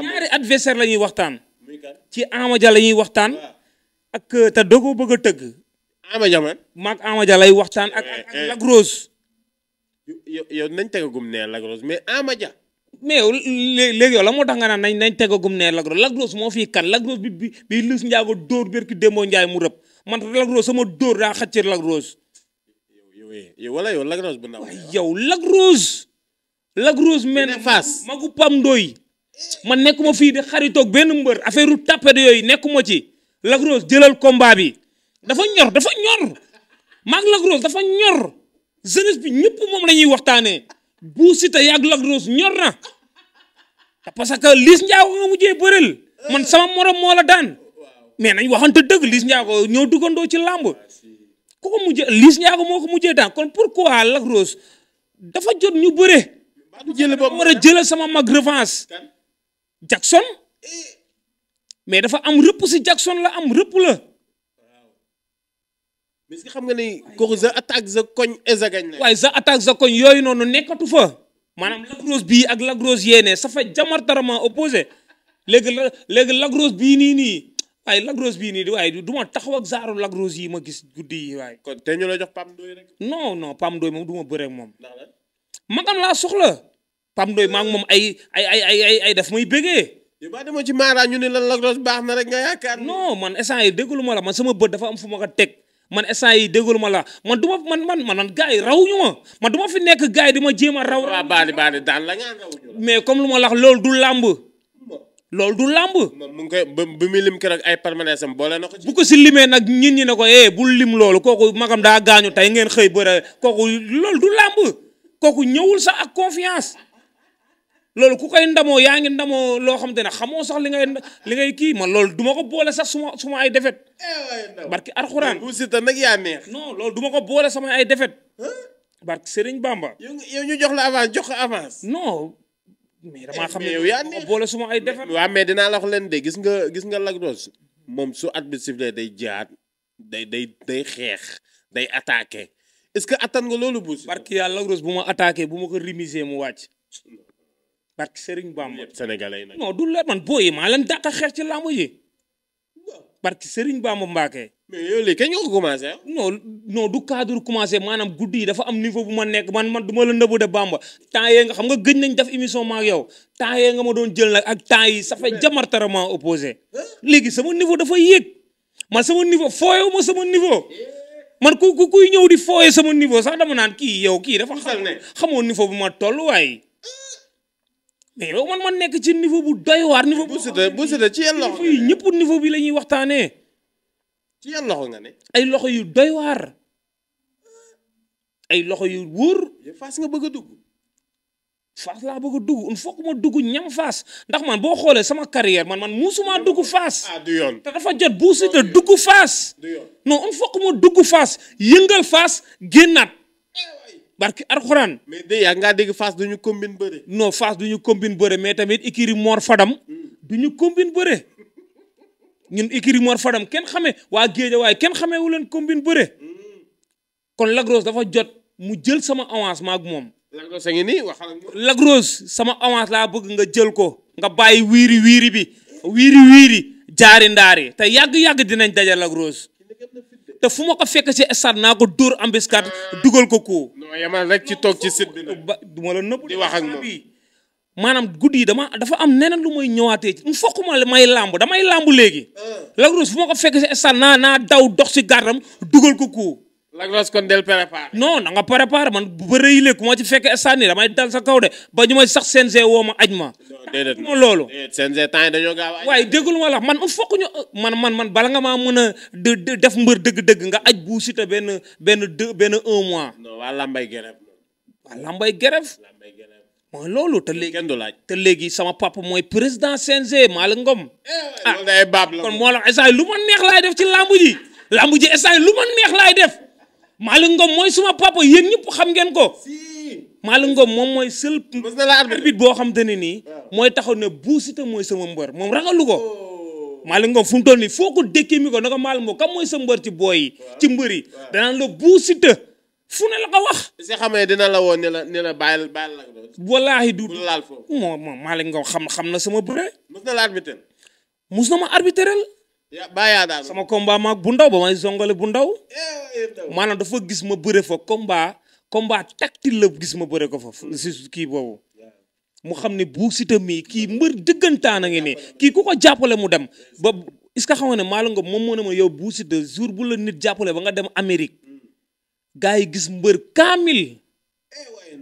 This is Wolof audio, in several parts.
ñaari adversaire la ñuy waxtaan. ci Ama Dia la ñuy waxtaan. ak te dogo bëgg a tëgg. Ama Dia man. maag Ama Dia lay waxtaan ak Lac Rose. yow nañ tegagum ne Lac Rose mais Ama Dia. mais léegi yow la moo tax nga naan nañ tegagum ne Lac Rose moo fii kan Lac Rose bi Liss Ndiago dóor berki Demba Ndiaye mu rëb man Lac Rose sama dóor daa xàccee Lac Rose. yow wala yow Lac Rose bu ndaw. yow Lac Rose men magu Pam Ndoy man nekkuma fii di xaritoog benn mbër affaire u tapet yooyu nekkuma ci Lac Rose jëlal combat bi dafa ñor maag Lac Rose dafa ñor jeunesse bi ñëpp moom la ñuy waxtaanee Bou Siteu yaag Lac Rose ñor na parce que Liss Ndiago nga mujjee bëreel man sama morom moo la daan mais nañ waxante dëgg Liss Ndiago ñoo duggandoo ci làmb ku ko mujjee Liss Ndiago moo ko mujjee daan kon pourquoi Lac Rose dafa jot ñu bëre war a jëlal sama mag revanche Jackson mais dafa am rëpp si Jackson la am rëpp la. mais est-ce que xam nga ni kooku sa attaque sa koñ ezagañ la. waaye sa attaque sa koñ yooyu noonu nekkatu fa maanaam Lac Rose bii ak Lac Rose yéene ça fait diamétralement opposé léegi Lac Rose bii nii waaye Lac Rose bii nii waaye du ma taxaw ak zaaru Lac Rose yi ma gis guddi yi waaye. kon te ñu la jox Pam Ndoy rek. non Pam Ndoy moom du ma bëre ak moom. magam laa soxla Pam Ndoy maa ngi moom ay daf may bégee. yow ba demoo ci Mara ñu ne la Lac Rose baax na rek nga yaakaar. non man instant yi déglu ma la man sama bët dafa am fu ma ko teg man instant yi déglu ma la man du ma man gars yi rawuñu ma man du ma fi nekk gars yi di ma jéem a raw. waaw baadi daan la nga rawuñu la. mais comme lu ma la wax loolu du làmb. loolu du làmb. moom mu ngi koy ba muy lim keroog ay permanence am boole na ko ci. bu ko si limee nag ñit ñi ne ko bul lim loolu kooku magam daa gaañu tey ngeen xëy bëre kooku loolu du làmb kooku ñëwul sax ak confiance. loolu ku koy ndamoo yaa ngi ndamoo loo xam te ne xamoo sax li ngay kii man loolu duma ko boole sax suma ay defet barki Alxuraan Bou Siteu nag yaa neex. non loolu duma ko boole sama ay defet barki Serigne Bamba. yow ñu jox la avance jox ko avance. non mais damaa xam ne yow yaa neex boole suma ay defet. waaw mais dinaa la wax leen de gis nga Lac Rose moom su arbitre sifflé day jaar day xeex day attaqué est-ce que attan nga loolu Bou Siteu. barki yàlla Lac Rose bu ma attaqué bu ma ko remisé mu wàcc. barke Serigne Bamba Sénégalais nag. non du leer man booyi maa leen dàq xeex ci làmb ji barke Serigne Bamba Mbacké. mais yow léegi kañ nga ko commencé. non du cadre commencé maanaam guddi yi dafa am niveau bu ma nekk man du ma la nëbbu de Bamba temps yee nga xam nga gëj nañ def émission ma ak yow temps yee nga ma doon jël nag ak temps yi ça fait diamétralement opposé léegi sama niveau dafa yéeg man sama niveau fooyewu ma sama niveau man kuy ñëw di fooye sama niveau sax dama naan kii dafa xamoo niveau bu ma toll waaye. mais yow man nekk ci niveau bu doy waar niveau Bou Siteu ci yan loxo yi ñëpp niveau bi la ñuy waxtaanee. ci yan loxo nga ne. ay loxo yu doy waar ay loxo yu wóor. Fass nga bëgg a dugg. Fass laa bëgg a dugg il faut que ma dugg ñam Fass ndax man boo xoolee sama carrière man musuma dugg Fass. du yoon te dafa jot Bou Siteu dugg Fass. du yoon non il faut que ma dugg Fass yëngal Fass génnaat. barki Alxuraan. mais de yaa ngaa dégg Fass duñu combine bëre. non Fass duñu combine bëre mais tamit ikiri Mor Fadam duñu combine bëre ñun ikiri Mor Fadam kenn xamee waa Géeja waaye kenn xamee wu leen combine bëre kon Lac Rose dafa jot mu jël sama avancement ak moom. Lac Rose a ngi nii waxal ak moom. Lac Rose sama avance laa bëgg nga jël ko nga bàyyi wiiri bi wiiri jaari ndaari te yàgg dinañ daje Lac Rose. te fu ma ko fekk ci stade naa ko dóor embuscade dugal ko ko. non yamal rek ci toog ci site bi nag. du ma la nëbb di wax ak moom maanaam guddi yi dafa am neneen lu may ñëwaatee ci fokk ma may làmb damay làmb léegi. Lac Rose fu ma ko fekk ci stade naa daw dox ci gardam dugal ko ko. Lac Rose kon del préparé. non na nga préparé man bu ba rëy ku ma ci fekk stade nii damay dal sa kaw de ba ñu may sax CNG woo ma aj ma. déedéet ma loolu. CNG temps yi dañoo gaaw a. waaye déggul ma la man il faut que ñu man bala nga maa mën a def mbër dëgg-dëgg nga aj Bou Siteu benn 1 mois. non waa Lambay Geref. waa Lambay Geref. mooy loolu te léegi kenn du laaj. te léegi sama papa mooy président CNG Malick Ngom. loolu day baab la kon moo la instant lu ma neex laay def ci lamb ji instant lu ma neex laay def Malick Ngom mooy suma papa yéen ñëpp xam ngeen ko. Malick Ngom moom mooy seul arbitre boo xam te ne nii mooy taxaw ne Bou Siteu mooy sama mbër moom ragalu ko. Malick Ngom fu mu toll nii foo ko dékkee mi ko naka Malick Ngom kam mooy sa mbër ci booy yi ci mbër yi danaan la Bou Siteu fu ne la ko wax. si xam ne dina la woo ne la bàyyil la. wallaahi du laal foofu moom Malick Ngom xam na sama bëre. mus na la arbitre. mus na ma arbitral. bàyyaa daal sama combat maag bu ndaw ba may zongale bu ndaw. maanaam dafa gis ma bëre fa combat tactile la gis ma bëre ko fa si kii boobu. mu xam ne Bou Siteu mii kii mbër dëggantaan a ngi nii kii ku ko jàppale mu dem ba est-ce que xam nga ne Malick Ngom moom moo ne ma yow Bou Siteu jour bu la nit jàppale ba nga dem Amérique gars yi gis mbër kaamil.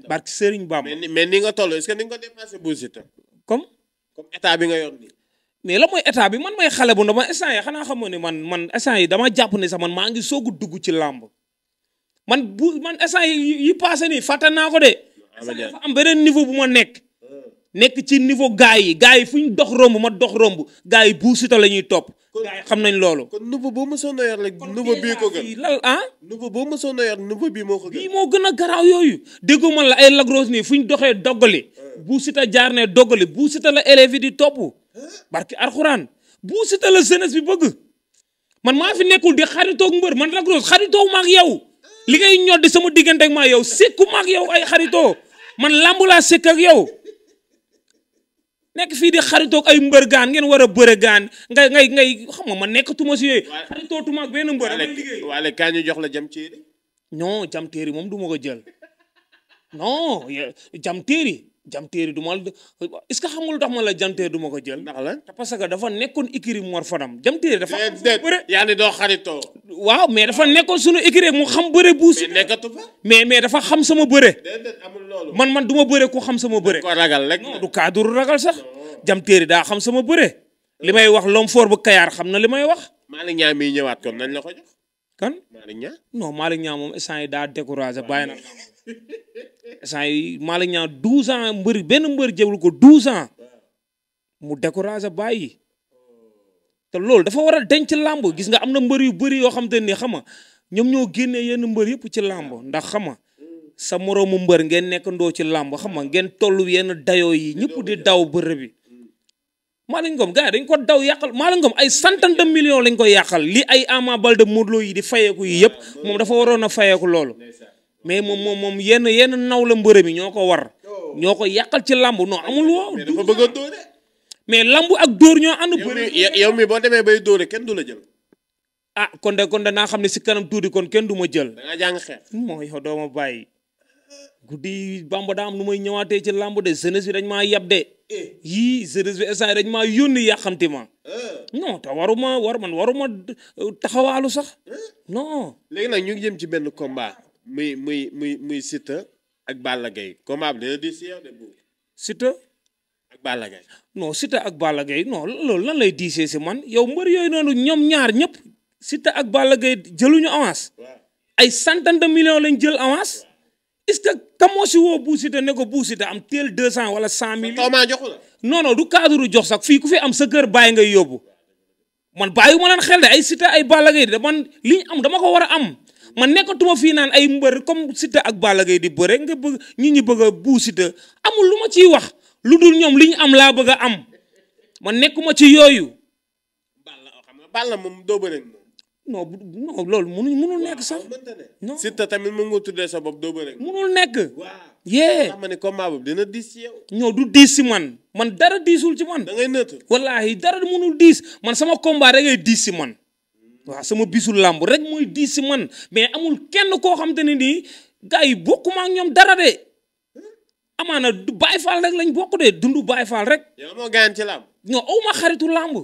barki Serigne Bamba. mais ni nga toll est-ce que ni nga ko dépassé Bou Siteu. comme état bi nga yor nii. mais la mooy état bi man may xale bu ndaw man instant yi xanaa xamoo ne man instant yi dama jàpp ne sax man maa ngi soog a dugg ci làmb man instant yi passé nii fàtte naa ko de. dafa am beneen niveau bu ma nekk ci niveau gars yi fu ñu dox romb ma dox romb gars yi Bou Siteu la ñuy topp. gars yi xam nañ loolu. kon niveau boo mësoon a yor rek niveau bii ko gën. lal niveau boo mësoon a yor niveau bii moo ko gën. bii moo gën a garaaw yooyu. déggoo man la ay lagros nii fu ñu doxee doggali. Bou Siteu jaar ne doggali Bou Siteu la élèves yi di topp. barki arxuraan Bou Siteu la jeunesse bi bëgg. man maa fi nekkul di xaritoog mbër man lagros xaritoo ma ak yow. li ngay ñoddi sama diggante ak maa yow sekku ma ak yow ay xaritoo man lamb laa sekk ak yow. nekk fii di xaritoog ay mbër gaan ngeen war a bëre gaan ngay xam nga ma nekkatuma si yooyu. xaritootuma ak benn mbër. waale kaa ñu jox la jam téeri. non jam téeri moom du ma ko jël non jam téeri du ma est-ce que xamul tax ma la jam téeri du ma ko jël. ndax la parce que dafa nekkoon écurie Mor Fadam jam téeri dafa. bëre yaa ni doo xaritoo. waaw mais dafa nekkoon sunu écurie mu xam bëre Bou Siteu. mais nekkatu fa. mais dafa xam sama bëre. déedéet amul loolu. man du ma bëre ku xam sama bëre. ko ragal rek. non du cadre ragal sax. jam téeri daa xam sama bëre. li may wax l'homme fort bu Kayaar xam na li may wax. Malick Niang miy ñëwaat kon nañ la ko jox. kan Malick Niang. non Malick Niang moom instant yi daa découragé bàyyi na. instant yi Malick Niang 12 ans benn mbër jëwul ko 12 ans mu découragé bàyyi. te loolu dafa war a denc làmb gis nga am na mbër yu bëri yoo xam te ni xam nga ñoom ñoo génnee yenn mbër yëpp ci làmb ndax xam nga sa moroomu mbër ngeen nekk ndoo ci làmb xam nga ngeen tollu yenn dayoo yi ñëpp di daw bërë bi. Malick Ngom gars yi dañ ko daw yàqal Malick Ngom ay centaine de millions lañ ko yàqal li ay Ama Baldé Modou Lô yi di fayeeku yi yëpp moom dafa waroon a fayeeku loolu. mais moom yenn naw la mbërë mi ñoo ko war. ñoo ko yàqal ci làmb non amul woo. mais dafa bëgg a dóore. mais lamb ak dóor ñoo ànd. yow mi boo demee bay dóore kenn du la jël. kon de naa xam ne si kanam tuuti kon kenn du ma jël. da nga jàng xeex. moo yow doo ma bàyyi. guddi Bamba daa am nu may ñëwaatee ci lamb de jeunesse bi dañ maa yab de. yii jeunesse bi instant dañ maa yónni yàqamti ma. non te waruma taxawaalu sax. non. léegi nag ñu ngi jëm ci benn combat. muy Siteu ak Balla Gaye combat bi dina di si yow de bu. Siteu. ak Balla Gaye. non Siteu ak Balla Gaye non loolu lan lay diisee si man yow mbër yooyu noonu ñoom ñaar ñëpp Siteu ak Balla Gaye jëluñu avance. ay centaine de millions lañ jël avance. est-ce que kamoo si woo Bou Siteu ne ko Bou Siteu am teel 200 wala 100 millions. xaw maa joxu la. non du cadre jox sax fii ku fi am sa kër bàyyi ngay yóbbu. man bàyyi ma leen xel de ay Siteu ay Balla Gaye de man li ñu am dama ko war a am. man nekkatuma fii naan ay mbër comme Siteu ak Balla Gaye di bëre nga bëgg ñi bëgg a Bou Siteu amul lu ma ciy wax lu dul ñoom li ñu am laa bëgg a am man nekkuma ci yooyu. Balla moom doo bëre moom. non loolu munul nekk sax. non Siteu tamit moom nga tuddee sa bopp doo bëre. munul nekk. waaw yee. xam nga ne combat boobu dina diis ci yow. ñoo du diis si man dara diisul ci man. da ngay nëtt. wallaahi dara munul diis man sama combat rek ngay diis si man. waaw sama bisu làmb rek mooy diis si man mais amul kenn koo xam te ne nii gars yi bokkuma ak ñoom dara de amaana du Baye Fall rek lañ bokk de dundu Baye Fall rek. yow moo gaañ ci làmb. non aw ma xaritu làmb.